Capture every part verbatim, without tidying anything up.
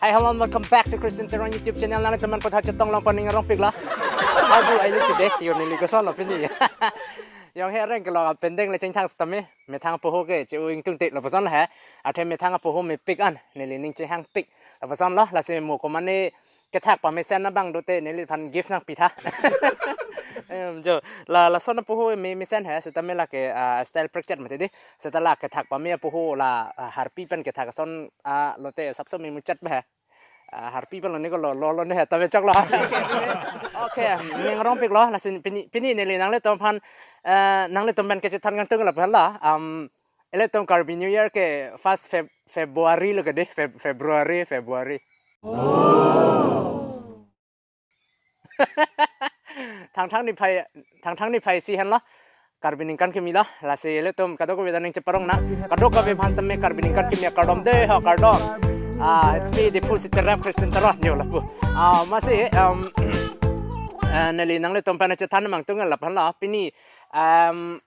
Hi, hello, and welcome back to Christian Teron YouTube channel. Nanglitum aphan patha chetong long paning arong pik la. How do I look today? Yo, neli kosonlo pini. Yong he areng kelok apendeng le chingthang setame. Methang apoho ke che-u ingtungte lapuson he. Athe methang apoho mepik an neli ning chinghang pik lapusonlo. Lasi mo komane kethak pamesen abang dote neliphan gift nangpi tha. Em, jo, la, lason apoho me, mesen he, setame lake, ah, style prekchet mati di. Seta la kethak pame apoho la, ah, harpi pen kethak ason, ah, lote sapso memuchet he. Ah, harpi pen lone ko lo, lo, lone he, tame choklo. Okay, ning arong piklo, lasi pini, pini neli nanglitum aphan, eh, nanglitum pen kachethan kangtung lapu la. Um, ilitum Karbi New Year ke first Feb-, February lo ke di, Feb-, February, February. Thangthang niphai, Thangthang niphai isi henlo. Karbi ningkan kimi lo. Lasi ilitum kadokave ta ning cheparong nang. Kadokave aphan setame Karbi ningkan kimi akardom de ho, kardom. Ah, it's me, the Pussy Terap Christian Teron, yo lapu. Ah, masi, um, eh, neli nanglitum pen chethan mang tung lapu henlo. Pini, um,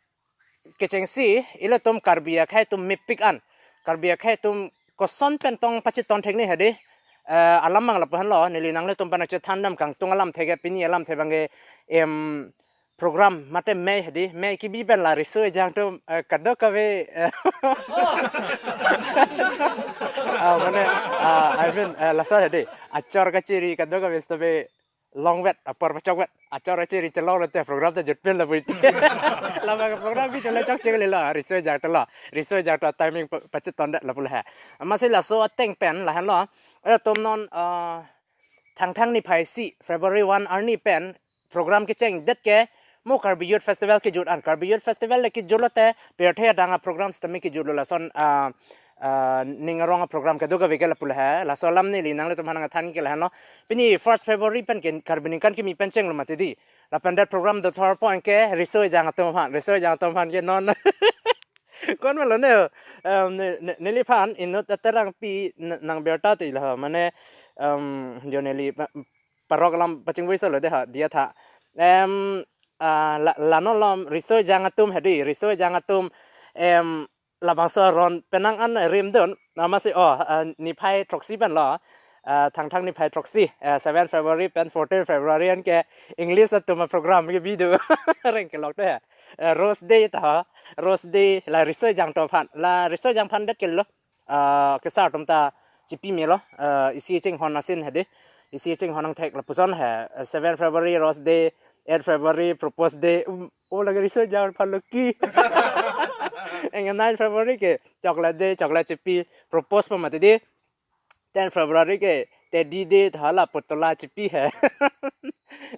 kechengsi, ilitum Karbi akhei atum mepik an. Karbi akhei atum koson pen tong pacheton thek ni hedi. Eh, alam mang lapu henlo, neli nanglitum pen chethan dam kangtung alamthe ke pini alamthe abang ke, em, program mate mei hedi, mei kebi pen la riso ejang atum, eh, kadokave, eh, ah, mane, ah, I mean, eh, laso hedi, achor kachiri kadokave setame longvet, apor pachokvet, achor achiri chelong lote program ta jutpin lapu iti. Lama ke program bi tu le chokche le lo, riso ejang atum lo, riso ejang atum timing pa-, pacheton det lapu le he. Masi laso ateng pen la henlo, ilitum non, ah, Thangthang niphai isi, February one arni pen program kecheng det ke mo Karbi Youth Festival kejut an. Karbi Youth Festival le kejut lote pirthe adang aprogram setame kejut lo lason, ah, ah, ning arong aprogram kadokave ke lapu le he. Laso alam neli nanglitum aphan nangthan ke la henlo. Pini first February pen ke Karbi ningkan kimi pen chenglo mati di. Lapen det program do thor point ke riso ejang atum aphan, riso ejang atum aphan ke non. Kon malo ne, em, ne, ne, neliphan inut aterang pi n-, nang berta ti lo, mane, em, jo neli pa-, parok alam pachingvoi solo de ha, dia tha. Em, ah, la, la non lom riso ejang atum hedi, riso ejang atum, em, labangso aron penang an rimdun, na masi, oh, ah, niphai throksi pen lo, ah, Thangthang niphai throksi, eh, seven February pen fourteen February an ke English atum aprogram kebi do, reng kelok te, eh, Rose Day ta, Rose Day la riso ejang atum aphan, la riso ejang aphan det ke lo, ah, kesar atum ta chipi melo, ah, isi chinghon asin hedi, isi chinghon nangthek lapuson he, eh, seven February Rose Day, eight February Propose Day, um, o lake riso ejang aphan lo ki. Anke nine February ke Chocolate Day, chocolate chipi, propose pa mati di. Ten February ke Teddy Day, tha la putola chipi he.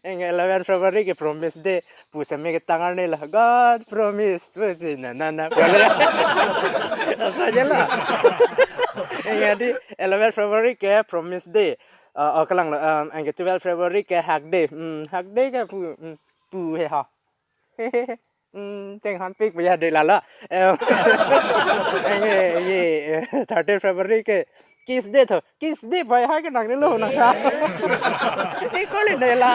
Anke eleven February ke Promise Day, pu seme ketang arni la, God promise, pusi na na na, pu le. Asa je la. Anke di eleven February ke Promise Day. Ah, oh, kelang lo, um, anke twelve February ke Hug Day. Hmm, Hug Day ke pu, hmm, pu he ha. Hmm, chenghan pik pu ya de lala. Em, anke, ye, eh, thirteen February ke Kiss Day tho. Kiss Day pai ha ke nang ni lo nang ha. Ni ko le ne la.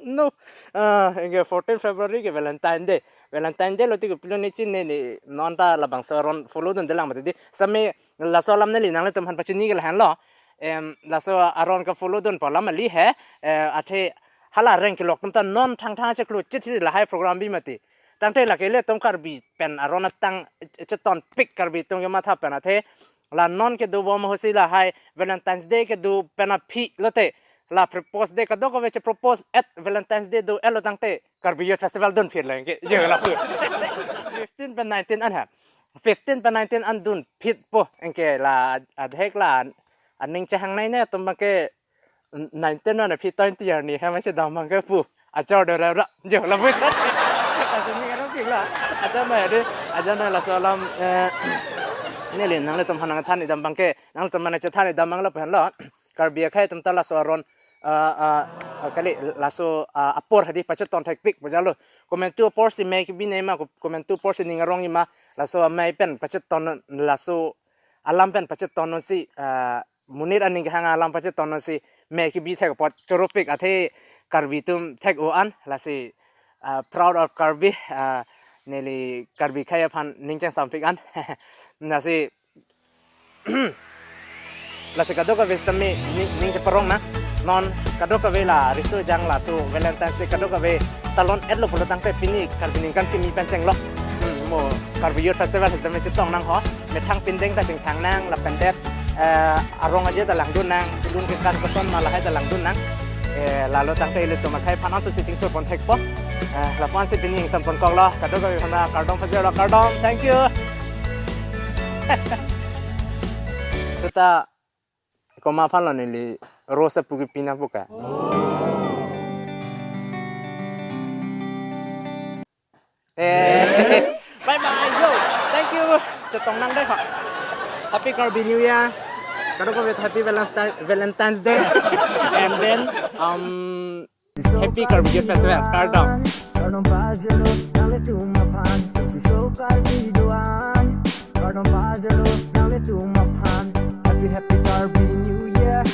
No. Ah, anke fourteen February ke Valentine Day. Valentine Day lo ti ke pilo ni chin ne ni non ta labangso aron follow dun delang mati di. Same laso alam neli nanglitum aphan pachini ke la henlo. Em, laso aron ke follow dun pu alam kali he. Eh, athe hala reng kelok atum ta non Thangthang cheklo chit si lahai program bi mati. Tangte lake ilitum Karbi pen aron atang cheton pik Karbi atum kematha pen athe la non kedo bom ahut si lahai Valentine's Day kedo pen aphi lote la Propose Day kadokave che propose at Valentine's Day do-et lo tangte Karbi Youth Festival dun phit lang ke je la pu. Fifteen pen nineteen an ha. Fifteen pen nineteen an dun phit po, anke la adhek la aning chehangnei ne atum abang ke nineteen pen aphi twenty arni he masi dam abang ke pu. Achor do ra ra. Jo la pu sa. Asa ni kan pik la. Achor na de. Achor na laso alam, eh, neli nanglitum aphan nangthan dam abang ke, nanglitum aphan chethan dam abang lapu henlo. Karbi akhei atum ta laso aron, ah, ah, ah, kali laso, ah, apor hedi pacheton thek pik pu jalo. Komantu apor si mei kebi nei ma, ko-, komantu apor si ning arong-i ma, laso amei pen pacheton, laso alam pen pacheton si, ah, monit aning kehang alam pacheton si mei kebi thek apot choro pik athe Karbi atum thek-o an, lasi, ah, proud of Karbi, ah, neli Karbi akhei aphan ning chengsam pik an. Lasi Lasi kadokave sitame ning, ning cheparong nang. Non kadokave la riso jang laso Valentine's Day kadokave talon-etlo pulo tangte pini Karbi ningkan kimi pen chenglo. Hmm, mo Karbi Youth Festival sitame chetong nang ho. Methang pindeng ta chingthang nang lapen det, eh, arong aje ta langdun nang, ilung kekan koson ma lahai ta langdun nang. Eh, lalo tangte ilitum akhai aphan anso si chingthur pon thekpo. Eh, lapu-an si pini ington pon koklo. Kadokave aphan kardom pajirlo, kardom. Thank you. Seta komat aphanlo neli rose apu kipi nangpo ke. Eh, bye bye yo. Thank you. Chetong nang dei ho. Happy Karbi New Year. Kadokave happy Valentine, Valentine's Day. And then, um, happy Karbi Youth Festival. Kardom. Kardom pajirlo nanglitum aphan, sumsi so Karbi doan. Kardom pajirlo nanglitum aphan. Happy, happy Karbi New Year.